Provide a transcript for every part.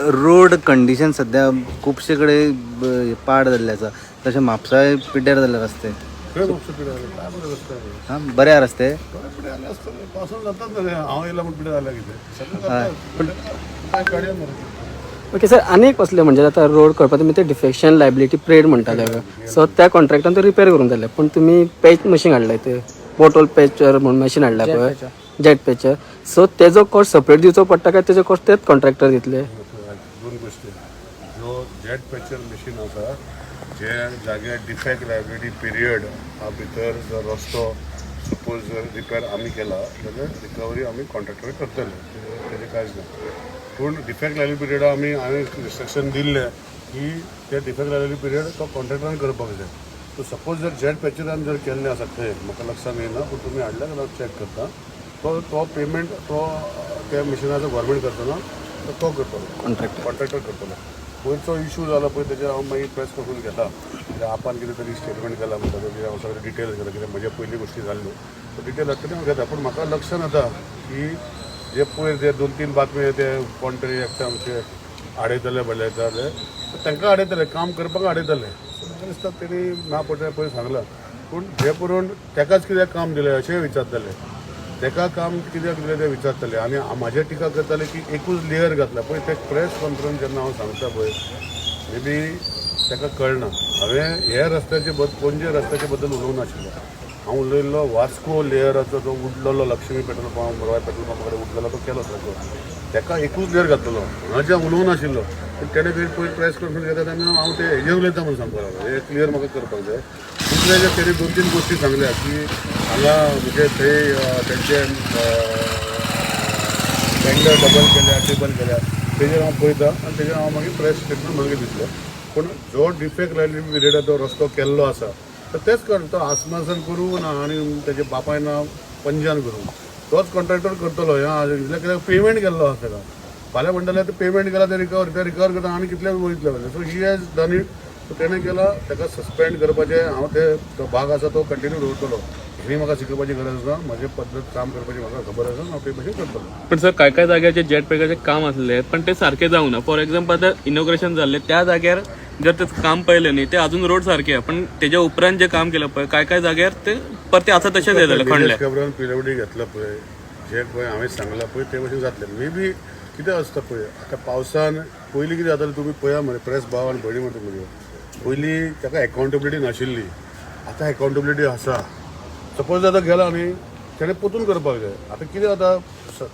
Road condition सध्या खुबशे कडेन पाड जाल्ले आसा, तशें म्हापसाय पिड्ड्यार जाल्ले रस्ते. खंय म्हापशा पिड्यार जालें? काय बरें रस्ते आसा. हां, बरे आहा रस्ते. बरें पिड्यार जालें आसतलें, पावसान जातात न्ही रे. हांव येयला म्हूण पिड्यार जालें कितें सगळें जाता, काय काडया मरे. ओके सर, आनी एक कसलें म्हणजे आतां रोड करपा तुमी ते डिफेक्शन लायबिलिटी पिरियड म्हणटाले, सो त्या कॉन्ट्रॅक्टान तो रिपेर करूंक जाले, पूण तुमी पॅच मशीन हाडले, ते बॉटल पॅचर म्हणून मशीन हाडल्या पळय, जेट पॅचर, सो तेजो कॉस्ट सेपरेट दिवचो पडटा काय तेजो कॉस्ट तेच कॉन्ट्रॅक्टर दितले? दोन गोष्टी. जो जेट पॅचर मशीन आसा, जे जाग्यार डिफेक्ट लायबिलिटी पिरियड हा भितर जर रस्तो सपोज जर रिपेर आमी केला जाल्यार रिकवरी आमी कॉन्ट्रॅक्टर करतले, तेजें कांयच ना. पूण डिफेक्ट लायबिलिटी पिरियड आमी हांवें इन्स्ट्रक्शन दिल्लें की ते डिफेक्ट लायबिलिटी पिरियड तो कॉन्ट्रॅक्टरान करपाक जाय. सो सपोज जर जेट पॅचरान जर केल्लें आसा थंय म्हाका लक्षान येना, पूण तुमी हाडलें जाल्यार हांव चॅक करता. तो तो पेमेंट तो त्या मिशिनाचो गव्हर्मेंट करतना तो तो करतलो. कॉन्ट्रॅक्टर. कॉन्ट्रॅक्टर करतलो. पयरचो इशू जालो पळय, तेजेर हांव मागीर प्रेस कॉन्फरन्स घेता, कित्याक आपान कितें तरी स्टेटमेंट केला म्हणटा तेजेर हांव सगळें डिटेल्स घेता, कित्याक म्हज्या पयली गोश्टी जाल्ल्यो, सो डिटेल हाडटली हांव घेता. पूण म्हाका लक्षान येता की जे पयर जे दोन तीन बातमी ते कोण तरी एकटे आमचे आडयतले बडयतले, तांकां आडयतले, काम करपाक आडयतले. सो म्हाका दिसता तेणी ना पडटा पयर सांगलां, पूण जे करून ताकाच कित्याक काम दिलें अशेंय विचारतले, ताका काम कित्याक दिलें तें विचारतले आनी म्हाजेर टिका करताले की एकूच लेयर घातला पळय. ते प्रेस कॉन्फरन्स जेन्ना हांव सांगता पळय, मे बी ताका कळना. हांवें हे रस्त्याचे बद्दल, पणजे रस्त्याचे बद्दल उलोवंक नाशिल्लें. हांव उलयल्लो वास्को लेयराचो जो उडलेलो, Laxmi petrol pump, Roy petrol पंपा कडेन उडलेलो तो केलो सारको, ताका एकूच लेयर घातलेलो. हांगा जे उलोवंक नाशिल्लो, पूण तेणें खंय पयर प्रेस कॉन्फरन्स घेता तेन्ना हांव ते हेजेर उलयता म्हणून सांगपाक लागलो. हें क्लियर म्हाका करपाक जाय. दुसरें जें तेणी दोन तीन गोश्टी सांगल्या की हांगा म्हणजे थंय तेंचे टेंडर डबल केल्या, ट्रिपल केल्या, तेजेर हांव पळयता आनी तेजेर हांव मागीर प्रेस स्टेटमेंट मागीर दितलो. पूण जो डिफेक्ट लायबिलिटी पिरियडार तो रस्तो केल्लो आसा, तर तेच कर तो आस्मासन करूं ना आनी तेजे बापायन ना पंजान करूं, तोच कॉन्ट्रॅक्टर करतलो. हें इतलें कित्याक पेमेंट केल्लो आसा ताका. फाल्यां म्हणटले ते पेमेंट केला, ते रिकवर, ते रिकवर करता आनी कितले वयतले. So he has done it, so तेणें केला, ताका सस्पेंड करपाचें हांव ते तो भाग आसा तो कंटिन्यू दवरतलो. हेणी म्हाका शिकोवपाची गरज ना. म्हजे पद्दत काम करपाची म्हाका खबर आसा, हांव ते भशेन करतलो. पण सर, काय काय जाग्याचे जेट पॅकाचें काम आसलें, पण ते सारकें जावंक ना. फॉर एग्जाम्पल, आतां इनॉग्रेशन जाल्लें त्या जाग्यार जर ते काम पळयलें न्ही, ते अजून रोड सारके आहा, पण तेज्या उपरांत जे काम केलं पळय, काय काय जाग्यार ते परते आसा तशेंच हें जालें, खणलें. खबरान पीडब्ल्यूडी घेतला पळय, जे पळय हांवें सांगलां पळय ते भशेन जातलें. मे बी कितें आसता पळय, आतां पावसान पयलीं कितें जातालें, तुमी पळया मरे, प्रेस भाव आनी भयणी म्हणटा तुमच्यो, पयलीं ताका एकाउंटेबिलिटी नाशिल्ली, आतां एकाउंटेबिलिटी आसा. सपोज आतां गेला न्ही, तेणें परतून करपाक जाय. आतां कितें जाता,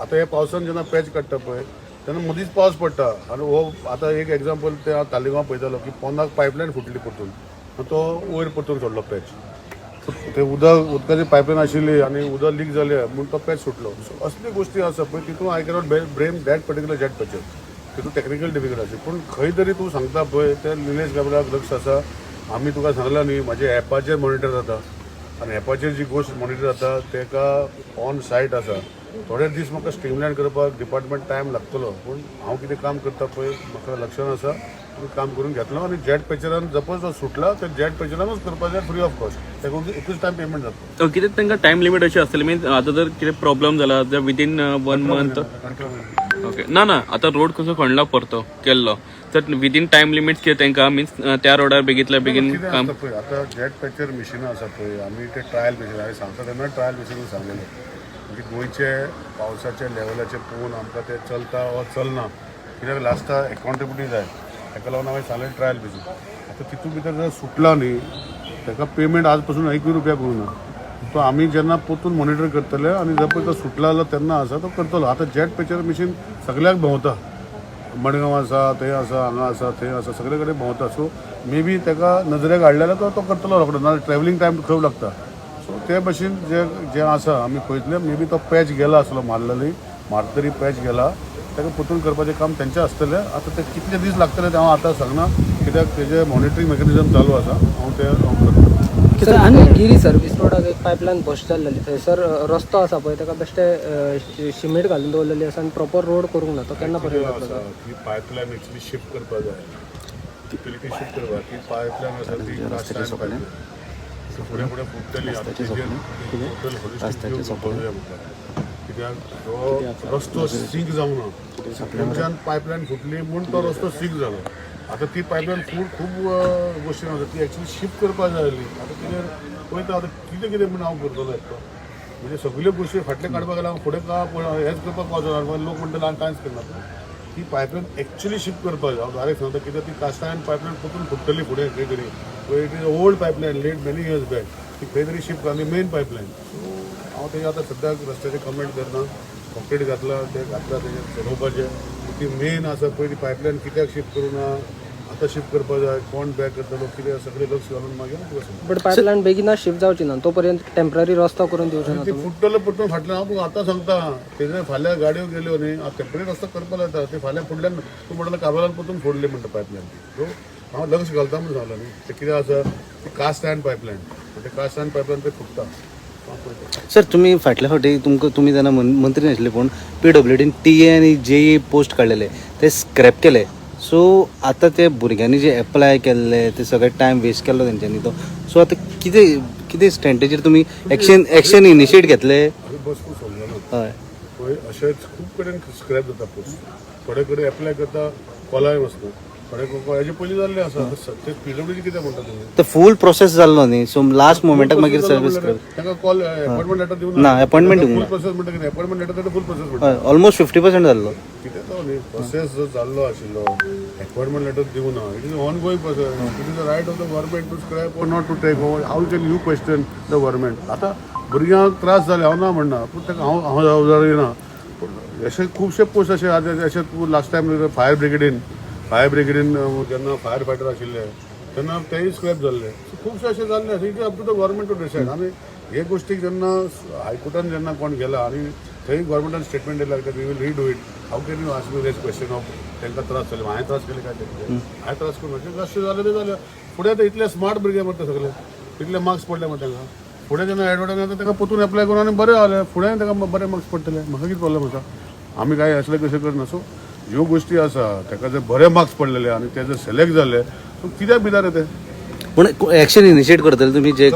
आतां हे पावसान जेन्ना पॅच काडटा पळय तेन्ना मदींच पावस पडटा आनी हो आतां एक एग्जाम्पल ते हांव तालिगांव पळयतालो की पोंदाक पायपलायन फुटली परतून आनी तो वयर परतून सोडलो पॅच. ते उदक, उदकाची पायपलायन आशिल्ली आनी उदक लीक जालें म्हूण तो पॅच सुटलो. सो असली गोश्टी आसा पळय, तितून I cannot blame that particular jet patcher, तितून टॅक्निकल डिफिकल्ट आसा. पूण खंय तरी तूं सांगता पळय ते निलेश काब्राक लक्ष आसा. आमी तुका सांगलां न्ही, म्हाजे एपाचेर मॉनिटर जाता आनी एपाचेर जी गोश्ट मॉनिटर जाता ताका ऑन सायट आसा. थोडे दीस म्हाका स्ट्रीमलायन करपाक डिपार्टमेंट टायम लागतलो, पूण हांव कितें काम करता पळय म्हाका लक्षान आसा. आमी काम करून घेतलो आनी जेट पॅचरान सपोज तो सुटला तर जेट पॅचरानूच करपाक जाय, फ्री ऑफ कॉस्ट, ताका एकूच टायम पेमेंट जातलो. कितें तांकां टायम लिमीट अशी आसतली? मिन्स आतां जर कितें प्रॉब्लम जाला जर विदीन वन मंथ, ओके, ना ना, आतां रोड कसो खणला परतो केल्लो, तर विदीन टायम लिमीट कितें तांकां, मिन्स त्या रोडार बेगीतल्या बेगीन कितें काम आसता पळय, आतां जेट पॅचर मिशिनां आसा पळय, आमी ते ट्रायल बेसीस, हांवें सांगता तेन्ना ट्रायल बेसीस सांगलेलें, म्हणजे गोंयचे पावसाच्या लेवलाचेर पळोवन आमकां तें चलता वा चलना, कित्याक लास्टाक एकाउंटेबिलिटी जाय, ताका लागून हांवें सांगलें ट्रायल बेसीस. आतां तितून भितर जर सुटला न्ही, ताका पेमेंट आज पासून एकूय रुपया करूं ना. तो आमी जेन्ना परतून मॉनिटर करतले आनी जर पळय तो सुटला जाल्यार तेन्ना आसा तो करतलो. आतां जेट पॅचर मिशीन सगळ्याक भोंवता, मडगांव आसा, थंय आसा, हांगा आसा, थंय आसा, सगळे कडेन भोंवता. सो मे बी ताका नजरेक हाडले जाल्यार तो तो करतलो रोकडो, नाजाल्यार ट्रॅवलिंग टायम खूब लागता. सो ते भशेन जे जे आसा आमी पळयतले. मे बी तो पॅच गेला आसलो, मारलेली मारतरी पॅच गेला, ताका परतून करपाचें काम तेंचें आसतलें. आतां ते कितले दीस लागतले ते हांव आतां सांगना, कित्याक तेजें मॉनिटरींग मेकॅनिजम चालू आसा. हांव तें हांव करतलो. सर, आनी गिरी सर्वीस रोडाक एक पायपलायन बस्ट जाल्ली, थंयसर रस्तो आसा पळय, ताका बेश्टे शिमेंट घालून दवरलेली आसा आनी प्रॉपर रोड करूंक ना, तो केन्ना पर्यंत कितें जातलो? आसा ती पायपलायन एक्चुली शिफ्ट करपाक जाय, युटिलिटी शिफ्ट करपाक. ती पायपलायन आसा ती रस्त्याचे कास्ट सोंपले. फुडें फुडें फुट्टली. आतां रस्त्याचे तेजेर सोंपले. टोटल होलिस्टीक रस्त्याचे व्यू सोंपले. पळोवया मुखार. ती कित्याक तो रस्तो सीक जावंक ना. तुमच्यान पायपलायन फुटली म्हूण तो रस्तो सीक जालो. आतां ती पायपलायन फूट खूब गोश्टी आसा, ती एक्चुली शिफ्ट करपाक जाय आसली. आतां कितें पळयता, आतां कितें कितें म्हूण हांव करतलो एकटो, म्हणजे सगल्यो गोश्टी फाटलें काडपाक गेल्यार हांव फुडें का हेंच करपाक पावचो ना. लोक म्हणटले हांवें कांयच करना. ती पायपलायन एक्चुली शिफ्ट करपाक जाय. हांव डायरेक्ट सांगता, कित्याक ती कास्ट आयर्न पायपलायन परतून फुट्टली फुडें खंय तरी. It is old pipeline, laid many years back. ती खंय तरी शिफ्ट आनी मेन पायपलायन. सो हांव तेजेर आतां सद्याक रस्त्याचेर कमेंट करना. कॉन्क्रीट घातला, ते घातला तेजेर चलोवपाचें. ती मेन आसा पळय ती पायपलायन कित्याक शिफ्ट करूं ना, आतां शिफ्ट करपाक जाय, कोण बॅक करतलो कितें सगळें लक्ष घालून मागीर तुका सांगता. बट पायपलायन बेगीनच शिफ्ट जावची ना, तो पर्यंत टेम्पररी रस्तो करून दिवचो ना ती तुमी? फुट्टलो परतून फाटल्यान. हांव तुका आतां सांगता, तेजे फाल्यां गाडयो गेल्यो न्ही, आतां टेम्पररी रस्तो करपाक जाता. ते फाल्यां फुडल्यान तूं म्हणटलो काबालान परतून फोडली म्हणटा पायपलायन ती. सो हांव लक्ष घालता म्हूण सांगला न्ही. ते कितें आसा ती कास्ट आयर्न पायपलायन, ते कास्ट आयर्न पायपलायन ते फुट्टा, हांव पळयता. सर, तुमी फाटल्या फावटी तुमकां तुमी जेन्ना मंत्री नासले पूण पीडब्ल्यूडीन टीए आनी जेई पोस्ट काडलेले ते स्क्रॅप केले. सो आतां ते भुरग्यांनी जे एप्लाय केल्ले ते सगळे टायम वेस्ट केल्लो तेंच्यांनी तो. सो आतां कितें कितें स्टँडेचेर तुमी एक्शन एक्शन इनिशिएट घेतले? अरे बस, तूं समजना. हय. पळय, अशेंच खूब कडेन स्क्रॅप जाता पोस्ट. थोडे कडेन एप्लाय करता, कॉलाय वचना. थोडे हेजे पयलीं जाल्लें आसा. ते पीडब्ल्यूडी कितें म्हणटा तुमी? तो फूल प्रोसेस जाल्लो न्ही, सो लास्ट मोमेंटाक मागीर सर्वीस कर तांकां कॉल अपॉइंटमेंट लेटर दिवन ना, appointment दिवंक फूल ना. प्रोसेस म्हणटा कितें, अपॉइंटमेंट लेटर फूल प्रोसेस म्हणटा. हय, ऑलमोस्ट 50% जाल्लो. कितें तो न्ही प्रोसेस जो जाल्लो आशिल्लो, अपॉइंटमेंट लेटर दिवना. It is ongoing process. It is the right of the government to scrap or not to take over. How can you question the government? आतां भुरग्यांक त्रास जाले, हांव ना म्हणना, पूण ताका हांव हांव जबाबदारी ना. पूण अशे खुबशे पोस्ट अशे आहा. अशे तूं लास्ट टायम फायर ब्रिगेडीन जेन्ना फायर फायटर आशिल्ले तेन्ना तेय स्क्रॅप जाल्ले. सो खुबशे अशे जाल्ले आसा. It is up to the government to decide. आनी हे गोश्टीक जेन्ना हायकोर्टान जेन्ना कोण गेला आनी थंय गव्हर्मेंटान स्टेटमेंट दिला की we will redo it, how can you ask me this question of तांकां त्रास जाले? हांवें त्रास केले काय तेंचे? हांवें त्रास करून कशें जालें तें जालें. फुडें आतां इतले स्मार्ट भुरगे मरता सगळे, इतले मार्क्स पडले मरे तांकां. फुडें जेन्ना एडवर्टायज जाता ताका परतून एप्लाय करून आनी बरें जालें, फुडें ताका बरे मार्क्स पडटले. म्हाका कितें प्रॉब्लम आसा? आमी काय असलें कशें करना. सो ह्यो गोश्टी आसा, ताका जर बरे मार्क्स पडलेले आनी ते जर सिलेक्ट जाले, सो कित्याक भितर येते? पूण एक्शन इनिशिएट करतले तुमी जे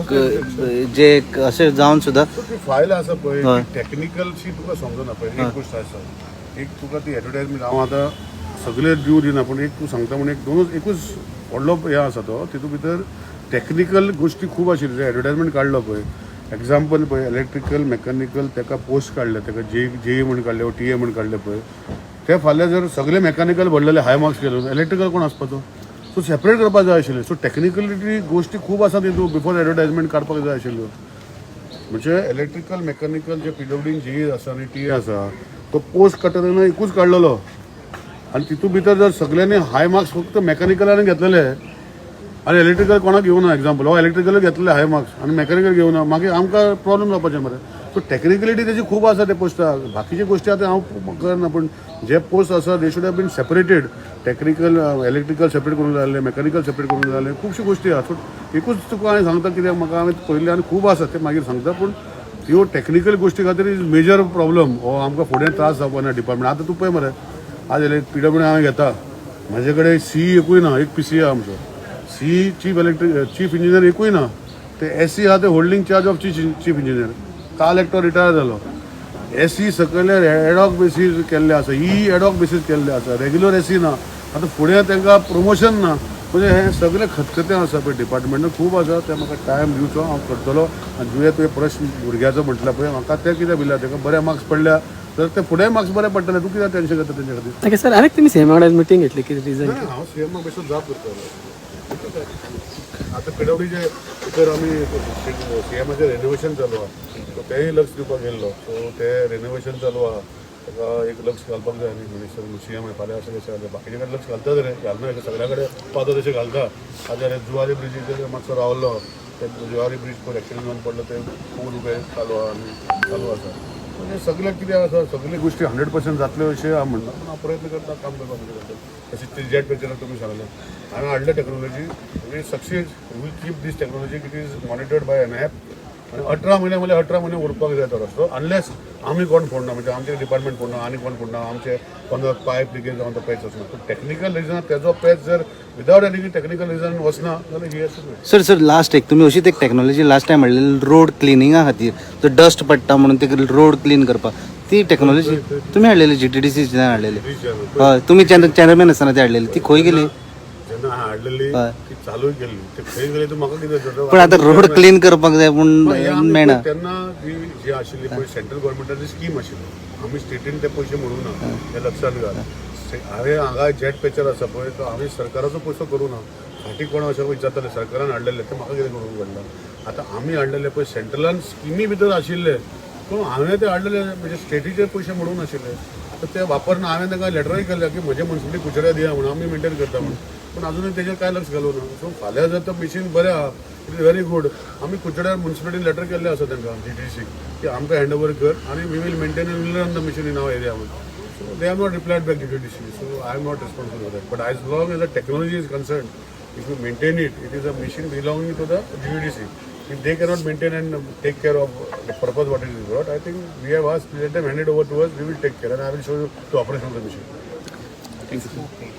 जे अशें जावन सुद्दां? सो ती फायल आसा पळय, हय. टॅक्निकलशी तुका समजना. पळय, एक गोश्ट आसा, एक तुका ती एडवर्टायजमेंट हांव आतां सगळे दिव दिना, पूण एक तूं सांगता म्हूण एक दोनूच एकूच व्हडलो हें आसा तो. तितून भितर टॅक्निकल गोश्टी खूब आशिल्ल्यो. एडवर्टायजमेंट काडलो पळय, एग्जाम्पल पळय, इलेक्ट्रिकल मेकॅनिकल ताका पोस्ट काडले, ताका जे जे म्हूण काडले, टी ए म्हूण काडले पळय. ते फाल्यां जर सगळे मेकॅनिकल भरलेले, हाय मार्क्स केले, इलेक्ट्रिकल कोण आसपाचो? सो सेपरेट करपाक जाय आशिल्लें. सो टॅक्निकलिटी गोश्टी खूब आसा तितून, बिफोर एडवर्टायजमेंट काडपाक जाय आशिल्ल्यो. म्हणजे इलेक्ट्रिकल मेकॅनिकल जे पीडब्ल्यूडीन जे आसा आनी टी आसा, तो पोस्ट काडटा तेन्ना एकूच काडलेलो आनी तितून भितर जर सगळ्यांनी हाय मार्क्स फक्त मेकॅनिकलान घेतलेले आनी इलेक्ट्रिकल कोणाक घेवना, एग्जाम्पल हो इलेक्ट्रिकल घेतलेले हाय मार्क्स आनी मेकॅनिकल घेवना, मागीर आमकां प्रॉब्लम जावपाचें मरे. सो टॅक्निकलिटी तेजी खूब आसा ते पोस्टाक. बाकीचे गोश्टी आतां हांव करना, पूण जे पोस्ट आसा they should have been separated. Technical electrical separate करूंक जाय आसलें, मेकॅनिकल सेपरेट करूंक जाय आसलें. खुबश्यो गोश्टी आसा. सो एकूच तुका हांवें सांगता, कित्याक म्हाका हांवें पळयल्लें आनी खूब आसा, ते मागीर सांगता. पूण ह्यो टॅक्निकल गोश्टी खातीर is major problem हो. आमकां फुडें त्रास जावपा ना डिपार्टमेंट. आतां तूं पळय मरे, आज पीडब्ल्यू हांवें घेता, म्हाजे कडेन सी एकूय ना. एक पी सी आहा आमचो, C chief engineer एकूय ना. ते एस सी आहा, ते holding charge of chief engineer. काल एकटो रिटायर जालो. एस सी सकयले एडॉक बेसीस केल्ले आसा, ही एडॉक बेसीस केल्ले आसा, रेग्युलर एस सी ना. आतां फुडें तांकां प्रमोशन ना. म्हणजे हें सगळें खतखतें आसा पळय डिपार्टमेंटान, खूब आसा. तें म्हाका टायम दिवचो, हांव करतलो. आनी तुवें तुवें प्रश्न भुरग्याचो म्हटला पळय, म्हाका तें कितें भिला, ताका बरे मार्क्स पडल्या तर ते फुडें मार्क्स बरे पडटले. तूं कित्याक टेंशन घेता तेंच्या खातीर? ओके सर, आनीक तुमी सीएमा वांगडा मिटींग घेतली, कितें रिजन? ना, हांव सीएमा बेश्टो जाप करतालो. आतां पिडब्ल्यूचे भितर आमी सीएमाचें रेनोवेशन चालू आहा, सो तेंय लक्ष दिवपाक गेल्लो. सो तें रेनोवेशन चालू आहा, ताका एक लक्ष घालपाक जाय न्ही मिनिस्टर सीएम. फाल्यां अशें कशें जालें, बाकीचे कडेन लक्ष घालता रे, घालना अशें, सगळ्या कडेन पावता तशें घालता. आतां जुवारी ब्रिजीचेर मातसो रावलो, ते जुवारी ब्रीज पळय एक्सिडंट जावन पडलो, ते पूल उबे चालू आहा आनी चालू आसा. म्हणजे सगळें कितें आसा, सगळी गोश्टी 100% जातल्यो अशें हांव म्हणना, पूण हांव प्रयत्न करता काम करपाक म्हजे बद्दल. तशीच ती जेट पेचर तुमी सांगलें, हांवें हाडलें technology, we succeed, we keep this technology. It is monitored by an app. आनी 18 म्हयने म्हणल्यार 18 म्हयने उरपाक जाय तो रस्तो, अनलेस आमी कोण फोडना, म्हणजे आमचे डिपार्टमेंट फोडना आनी कोण फोडना, आमचे कोण पायप लिकेज जावन तो पॅच वचना. पूण टॅक्निकल रिजन तेजो पॅच जर विदावट एनी टॅक्निकल रिजन वचना जाल्यार ही आसा. सर सर, लास्ट एक, तुमी अशीच एक टॅक्नॉलॉजी लास्ट टायम हाडलेली रोड क्लिनिंगा खातीर, तो डस्ट पडटा म्हणून ते रोड क्लीन करपाक. ती टेक्नॉलॉजी तुमी हाडलेली, जीटीडीसी हाडलेली. ब्रिज. हय, तुमी चॅरमॅन आसतना ती हाडलेली, ती खंय गेली? जेन्ना हाडलेली हय. ती चालू केल्ली, ते खंय गेली ते म्हाका कितें जाता. पण आतां रोड क्लीन करपाक जाय पूण हे आमी मेळना. पळय तेन्ना जी जी आशिल्ली पळय सेंट्रल गव्हर्मेंटाची स्कीम आशिल्ली, आमी स्टेटीन ते पयशे म्हणूंक ना, हे लक्षात घाल. हांवें हांगा जेट पॅचर आसा पळय, तो हांवें सरकाराचो पयसो करूं ना. फाटीं कोण अशें विचारताले, सरकारान हाडलेले ते म्हाका कितें करूंक पडला. आतां आमी हाडलेले पळय सेंट्रलान स्किमी भितर आशिल्ले, पूण हांवें ते हाडलेले म्हणजे स्टेटीचे पयशे म्हणूंक नाशिल्ले. आतां ते वापरना. हांवें तांकां लेटरूय केल्या की म्हजे मुन्सिपालिटी कुचऱ्या दिया म्हणून, आमी मेंटेन करता म्हणून, पूण अजुनूय तेजेर कांय लक्ष घालूं ना. सो फाल्यां जर तो मिशीन बरें आहा, it is very good. आमी कुचड्यार मुन्सिपालिटीन लेटर केल्लें आसा तांकां जीटीसी की आमकां हँड ओवर कर आनी we will maintain and will run the machine in our area म्हणून. So they have not replied back GTDC, so I am not responsible for that. But as long as the technology is concerned, if you maintain it, it is a machine belonging to the GTDC. If they cannot maintain and take care of the purpose what it is brought, I think we have asked, let them hand it over to us, we will take care and I will show you the operation of the machine. Thank you.